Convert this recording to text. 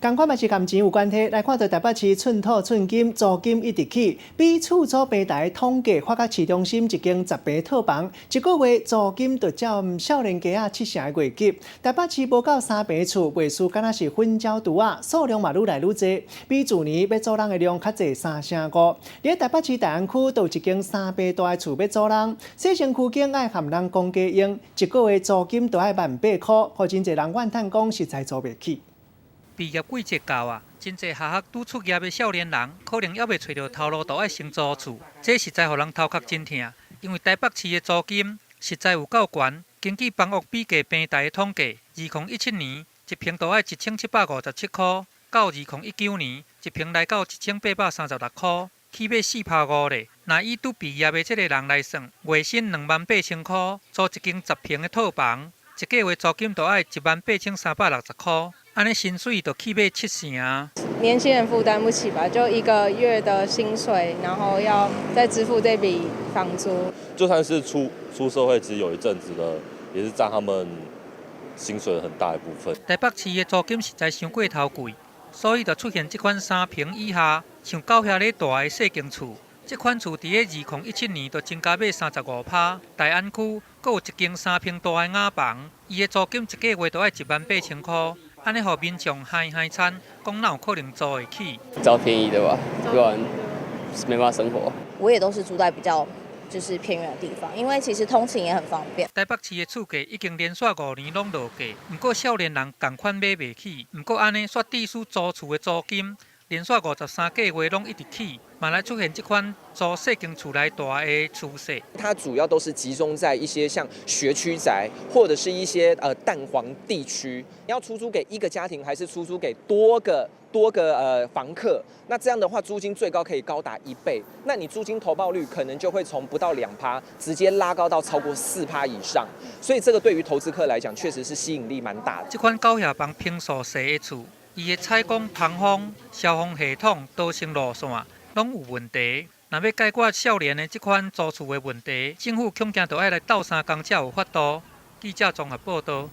仝款嘛是佮錢有關係，來看著台北市寸土寸金，租金一直起。比厝租平台統計，發覺市中心一間10坪套房，一個月租金就佔少年家仔7成的月給。台北市無夠3坪厝，賣輸敢若是粉鳥櫥仔，數量嘛愈來愈濟，比去年欲租人的量較濟3成5。佇台北市大安區，就有一間3坪大的厝欲租人，細身軀間愛含人講家用，一個月租金就愛18,000箍，予真濟人怨嘆講實在租袂起。畢業季節到啊，真濟學學拄出業的少年人，可能猶未揣著頭路，就愛先租厝，這實在予人頭殼真疼。因為台北市的租金實在有夠懸。根據房屋比價平台的統計，2017年一坪就愛1757箍，到2019年一坪來到1836箍，起碼4趴5咧。若以拄畢業的這個人來算，月薪28,000箍，租一間10坪的套房，一個月租金就愛18,360箍。按呢薪水就起碼7成啊！年輕人負擔不起吧？就一個月的薪水，然後要再支付這筆房租。就算是出社會，只有一陣子的，也是佔他們薪水很大一部分。台北市的租金實在傷過頭貴，所以就出現這款3坪以下，像狗遐咧大的細間厝。這款厝佇咧2017年就增加欲35%。大安區閣有一間3坪大的雅房，伊的租金一個月就愛18,000箍。按呢，予民眾嗨嗨慘，講哪有可能租會起？找便宜的吧，不然沒辦法生活。我也都是住在比較就是偏遠的地方，因為其實通勤也很方便。台北市的厝價已經連續5年攏落價，毋過少年人仝款買袂起。毋過按呢，煞致使租厝的租金連續53個月攏一直起，嘛來出現這款租細間厝來蹛的趨勢。它主要都是集中在一些像學區宅，或者是一些蛋黃地區。你要出租給一個家庭，還是出租給多個房客？那這樣的話，租金最高可以高達一倍。那你租金投報率可能就會從不到2趴，直接拉高到超過4趴以上。所以這個對於投資客來講，確實是吸引力蠻大的。這款狗瓦房坪數細的厝，伊的採光、通風、消防系統、導線路線攏有問題。若欲解決少年的這款租厝的問題，政府恐驚就愛來鬥相共才有法度。記者綜合報導。